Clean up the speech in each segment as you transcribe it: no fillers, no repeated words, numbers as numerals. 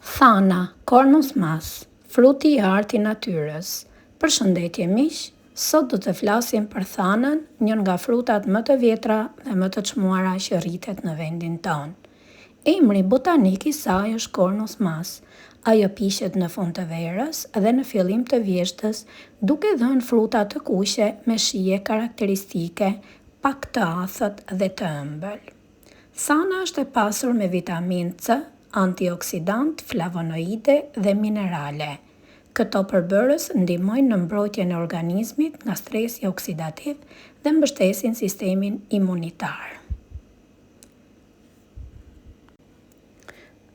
Thana, Cornus mas, fruti i artë i natyrës. Përshëndetje miq, sot do të flasim për thanën, një nga frutat më të vjetra dhe më të çmuara që rritet në vendin tonë. Emri botanik i saj është Cornus mas. Ajo piqet në fund të verës dhe në fillim të vjeshtës, duke dhënë fruta të kuqe me shije karakteristike, pak të athët dhe të ëmbël. Thana është e pasur me vitaminë C, antioksidantë, flavonoide dhe minerale. Këto përbërës ndihmojnë në mbrojtjen e organizmit nga stresi oksidativ dhe mbështesin sistemin imunitar.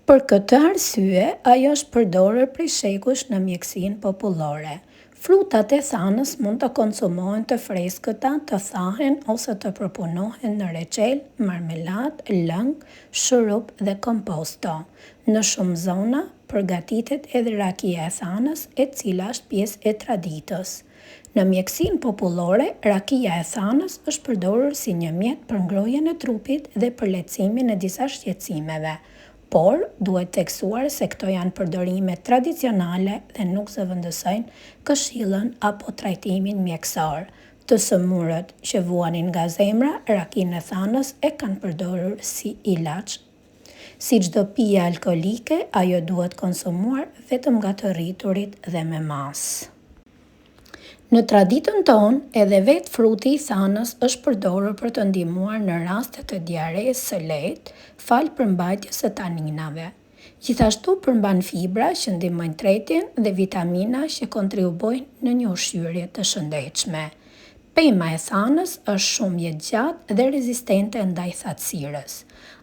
Për këtë arsye, ajo është përdorur prej shekujsh në mjekësinë popullore. Frutat e thanës mund të konsumohen të freskëta, të thahen ose të përpunohen në reçel, marmelatë, lëng, shurup dhe komposto. Në shumë zona, përgatitet edhe rakia e thanës, e cila është pjesë e traditës. Në mjekësinë popullore, rakia e thanës është përdorur si një mjet për ngrohjen e trupit dhe për lehtësimin e disa shqetësimeve. Por, duhet theksuar se këto janë përdorime tradicionale dhe nuk zëvendësojnë këshillën apo trajtimin mjekësor. Të sëmurët që vuanin nga zemra, rakinë e thanës e kanë përdorur si ilaç. Si çdo pije alkoolike, ajo duhet konsumuar vetëm nga të rriturit dhe me masë. Në traditën tonë, edhe vetë fruti i thanës është përdorur për të ndihmuar në raste të diarresë së lehtë, falë përmbajtjes së taninave. Gjithashtu përmban fibra që ndihmojnë tretjen dhe vitamina që kontribuojnë në një ushqyerje të shëndetshme. Pema e thanës është shumë jetëgjatë dhe rezistente ndaj thatësirës.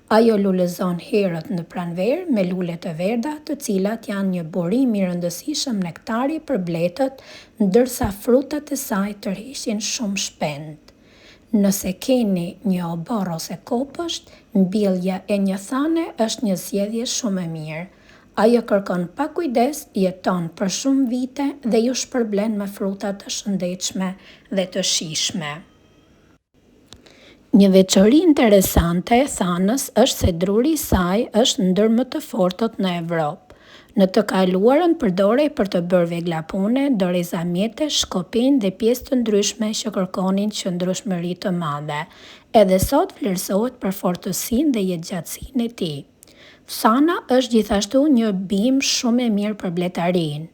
Ajo lulëzon herët në pranverë me lule të verdha të cilat janë një burim i rëndësishëm nektari për bletët ndërsa frutat e saj tërheqin shumë shpendë. Nëse keni një oborr ose kopësht, mbjellja e një thane është një zgjedhje shumë e mirë. Ajo kërkon pak kujdes, jeton për shumë vite dhe ju shpërblen me fruta të shëndetshme dhe të shijshme. Një veçori interesante e thanës është se druri i saj është ndër më të fortët në Evropë. Në të kaluarën përdorej për të bërë vegla pune, doreza mjetesh, shkopinj dhe pjesë të ndryshme që kërkonin qëndrueshmëri të madhe. Edhe sot vlerësohet për fortësinë dhe jetëgjatësinë e tij. Thana është gjithashtu një bimë shumë e mirë për bletarinë.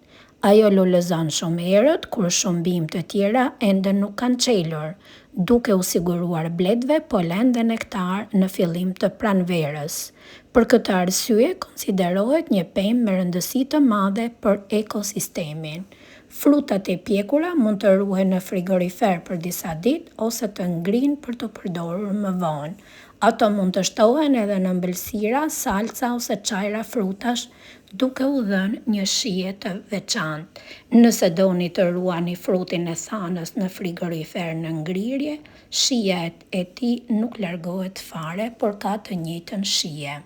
Ajo lulëzon shumë herët, kur shumë bimë të tjera ende nuk kanë çelur, duke u siguruar bletëve polen dhe nektar në fillim të pranverës. Për këtë arsye, konsiderohet një pemë me rëndësi të madhe për ekosistemin. Frutat e pjekura mund të ruhen në frigorifer për disa ditë ose të ngrihen për t'u përdorur më vonë. Ato mund të shtohen edhe në ëmbëlsira, salca ose çajra frutash, duke u dhënë një shije të veçantë. Nëse doni të ruani frutin e thanës në frigorifer në ngrirje, shija e tij nuk largohet fare, por ka të njëjtën shije.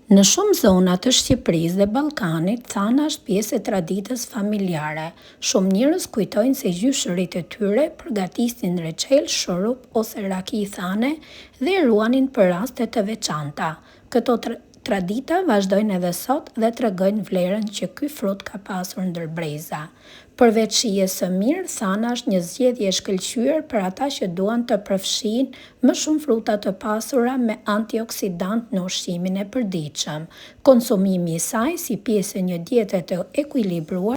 Në shumë zona të Shqipërisë dhe Ballkanit, thana është pjesë e traditës familjare. Shumë njerëz kujtojnë se gjyshërit e tyre përgatisnin reçel, shurup ose raki thane dhe e ruanin për raste të veçanta. Këto tradita vazhdojnë edhe sot dhe tregojnë vlerën që ky frut ka pasur ndër breza. Përveç shijes së mirë, thana është një zgjedhje e shkëlqyer për ata që duan të përfshijnë më shumë fruta të pasura me antioksidantë në ushqimin e përditshëm. Konsumimi i saj si pjesë e një diete të ekuilibruar.